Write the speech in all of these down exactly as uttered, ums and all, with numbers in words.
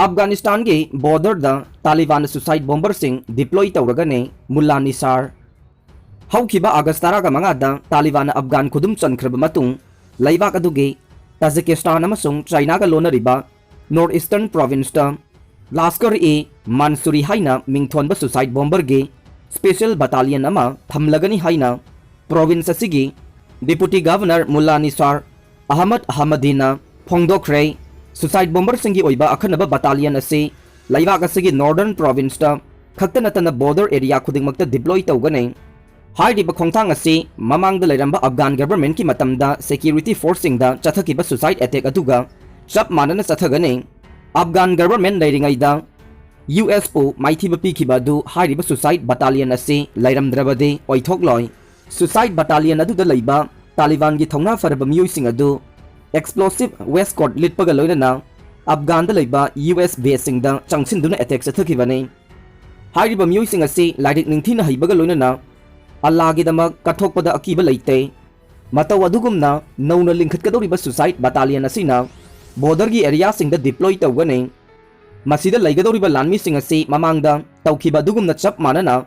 ꯑꯐꯒꯥꯅꯤꯁꯇꯥꯟꯒꯤ ꯕꯣꯔꯗꯔꯗ ꯇꯥꯂꯤꯕꯥꯟꯅ suicide bomberꯁꯤꯡ deploy ꯇꯧꯔꯒꯅꯤ꯫ ꯃꯨꯜꯂꯥ Nisar. ꯍꯧꯈꯤꯕ ꯑꯥꯒꯁ ꯇꯔꯥꯒ ꯃꯉꯥꯗ ꯇꯥꯂꯤꯕꯥꯟꯅ ꯑꯐꯒꯥꯟ ꯈꯨꯗꯨꯝ ꯆꯟꯈ꯭ꯔꯕ ꯃꯇꯨꯡ, ꯂꯩꯕꯥꯛ ꯑꯗꯨꯒꯤ ꯇꯥꯖꯤꯀꯤꯁꯇꯥꯟ ꯑꯃꯁꯨꯡ ꯆꯥꯏꯅꯥꯒ ꯂꯣꯟꯅꯔꯤꯕ North Eastern Provinceꯇ ꯂꯥꯁꯀꯔ-ꯏ ꯃꯥꯟꯁꯨꯔꯤ ꯍꯥꯏꯅ ꯃꯤꯡꯊꯣꯟꯕ suicide bomberꯒꯤ special battalion ꯑꯃ ꯊꯝꯂꯒꯅꯤ ꯍꯥꯏꯅ province ꯑꯁꯤꯒꯤ Deputy Governor ꯃꯨꯜꯂꯥ Nisar Ahmad ꯑꯍꯃꯗꯤꯅ ꯐꯣꯡꯗꯣꯛꯈ꯭ꯔꯦ꯫ Suicide bomberꯁꯤꯡꯒꯤ ꯑꯣꯏꯕ ꯑꯈꯟꯅꯕ battalion ꯑꯁꯤ ꯂꯩꯕꯥꯛ ꯑꯁꯤꯒꯤ Northern Provinceꯇ ꯈꯛꯇ ꯅꯠꯇꯅ border area ꯈꯨꯗꯤꯡꯃꯛꯇ deploy ꯇꯧꯒꯅꯤ꯫ ꯍꯥꯏꯔꯤꯕ ꯈꯣꯡꯊꯥꯡ ꯑꯁꯤ ꯃꯃꯥꯡꯗ ꯂꯩꯔꯝꯕ ꯑꯐꯒꯥꯟ governmentꯀꯤ ꯃꯇꯝꯗ security forceꯁꯤꯡꯗ ꯆꯠꯊꯈꯤꯕ suicide attack ꯑꯗꯨꯒ ꯆꯞ ꯃꯥꯟꯅꯅ ꯆꯠꯊꯒꯅꯤ꯫ ꯑꯐꯒꯥꯟ government ꯂꯩꯔꯤꯉꯩꯗ ꯌꯨ ꯑꯦꯁꯄꯨ ꯃꯥꯏꯊꯤꯕ ꯄꯤꯈꯤꯕ ꯑꯗꯨ ꯍꯥꯏꯔꯤꯕ suicide battalion ꯑꯁꯤ ꯂꯩꯔꯝꯗ꯭ꯔꯕꯗꯤ ꯑꯣꯏꯊꯣꯛꯂꯣꯏ꯫ Suicide battalion ꯑꯗꯨꯗ ꯂꯩꯕ ꯇꯥꯂꯤꯕꯥꯟꯒꯤ ꯊꯧꯅꯥ ꯐꯔꯕ ꯃꯤꯑꯣꯏꯁꯤꯡ ꯑꯗꯨ explosive waistcoat ꯂꯤꯠꯄꯒ ꯂꯣꯏꯅꯅ ꯑꯐꯒꯥꯟꯗ ꯂꯩꯕ ꯌꯨ ꯑꯦꯁ baseꯁꯤꯡꯗ ꯆꯪꯁꯤꯟꯗꯨꯅ attack ꯆꯠꯊꯈꯤꯕꯅꯤ꯫ ꯍꯥꯏꯔꯤꯕ ꯃꯤꯑꯣꯏꯁꯤꯡ ꯑꯁꯤ ꯂꯥꯏꯔꯤꯛ ꯅꯤꯡꯊꯤꯅ ꯍꯩꯕꯒ ꯂꯣꯏꯅꯅ ꯑꯜꯂꯥꯒꯤꯗꯃꯛ ꯀꯠꯊꯣꯛꯄꯗ ꯑꯀꯤꯕ ꯂꯩꯇꯦ꯫ ꯃꯇꯧ ꯑꯗꯨꯒꯨꯝꯅ ꯅꯧꯅ ꯂꯤꯡꯈꯠꯀꯗꯧꯔꯤꯕ suicide battalion ꯑꯁꯤꯅ borderꯒꯤ areaꯁꯤꯡꯗ deploy ꯇꯧꯒꯅꯤ꯫ ꯃꯁꯤꯗ ꯂꯩꯒꯗꯧꯔꯤꯕ ꯂꯥꯟꯃꯤꯁꯤꯡ ꯑꯁꯤ ꯃꯃꯥꯡꯗ ꯇꯧꯈꯤꯕ ꯑꯗꯨꯒꯨꯝꯅ ꯆꯞ ꯃꯥꯟꯅꯅ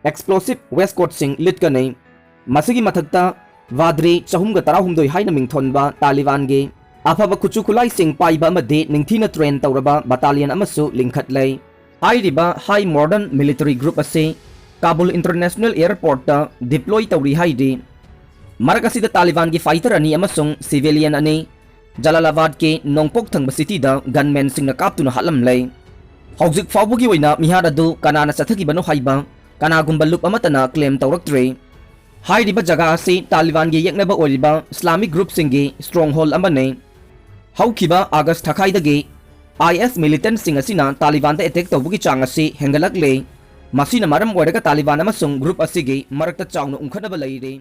explosive waistcoatꯁꯤꯡ ꯂꯤꯠꯀꯅꯤ꯫ ꯃꯁꯤꯒꯤ ꯃꯊꯛꯇ ꯚꯥꯗ꯭ꯔꯤ ꯆꯍꯨꯝꯒ ꯇꯔꯥꯍꯨꯝꯗꯣꯏ ꯍꯥꯏꯅ ꯃꯤꯡꯊꯣꯟꯕ ꯇꯥꯂꯤꯕꯥꯟꯒꯤ ꯑꯐꯕ ꯈꯨꯠꯁꯨ ꯈꯨꯠꯂꯥꯏꯁꯤꯡ ꯄꯥꯏꯕ ꯑꯃꯗꯤ ꯅꯤꯡꯊꯤꯅ train ꯇꯧꯔꯕ battalion ꯑꯃꯁꯨ ꯂꯤꯡꯈꯠꯂꯦ꯫ ꯍꯥꯏꯔꯤꯕ high modern military group ꯑꯁꯤ ꯀꯥꯕꯨꯜ International Airportꯇ deploy ꯇꯧꯔꯤ ꯍꯥꯏꯔꯤ꯫ ꯃꯔꯛ ꯑꯁꯤꯗ ꯇꯥꯂꯤꯕꯥꯟꯒꯤ fighter ꯑꯅꯤ ꯑꯃꯁꯨꯡ civilian ꯑꯅꯤ ꯖꯂꯥꯂꯥꯕꯥꯗꯀꯤ ꯅꯣꯡꯄꯣꯛ ꯊꯪꯕ cityꯗ gunmanꯁꯤꯡꯅ ꯀꯥꯞꯇꯨꯅ ꯍꯥꯠꯂꯝꯂꯦ꯫ ꯍꯧꯖꯤꯛ ꯐꯥꯎꯕꯒꯤ ꯑꯣꯏꯅ ꯃꯤꯍꯥꯠ ꯑꯗꯨ ꯀꯅꯥꯅ ꯆꯠꯊꯈꯤꯕꯅꯣ ꯍꯥꯏꯕ ꯀꯅꯥꯒꯨꯝꯕ ꯂꯨꯞ ꯑꯃꯠꯇꯅ claim ꯇꯧꯔꯛꯇ꯭ꯔꯤ꯫ ꯍꯥꯏꯔꯤꯕ ꯖꯒꯥ ꯑꯁꯤ ꯇꯥꯂꯤꯕꯥꯟꯒꯤ ꯌꯦꯛꯅꯕ ꯑꯣꯏꯔꯤꯕ Islamic groupꯁꯤꯡꯒꯤ stronghold ꯑꯃꯅꯤ꯫ ꯍꯧꯈꯤꯕ ꯑꯥꯒꯁ ꯊꯥꯈꯥꯏꯗꯒꯤ I S militantꯁꯤꯡ ꯑꯁꯤꯅ ꯇꯥꯂꯤꯕꯥꯟꯗ attack ꯇꯧꯕꯒꯤ ꯆꯥꯡ ꯑꯁꯤ ꯍꯦꯟꯒꯠꯂꯛꯂꯦ꯫ ꯃꯁꯤꯅ ꯃꯔꯝ ꯑꯣꯏꯔꯒ ꯇꯥꯂꯤꯕꯥꯟ ꯑꯃꯁꯨꯡ group ꯑꯁꯤꯒꯤ ꯃꯔꯛꯇ ꯆꯥꯎꯅ ꯎꯪꯈꯠꯅꯕ ꯂꯩꯔꯤ꯫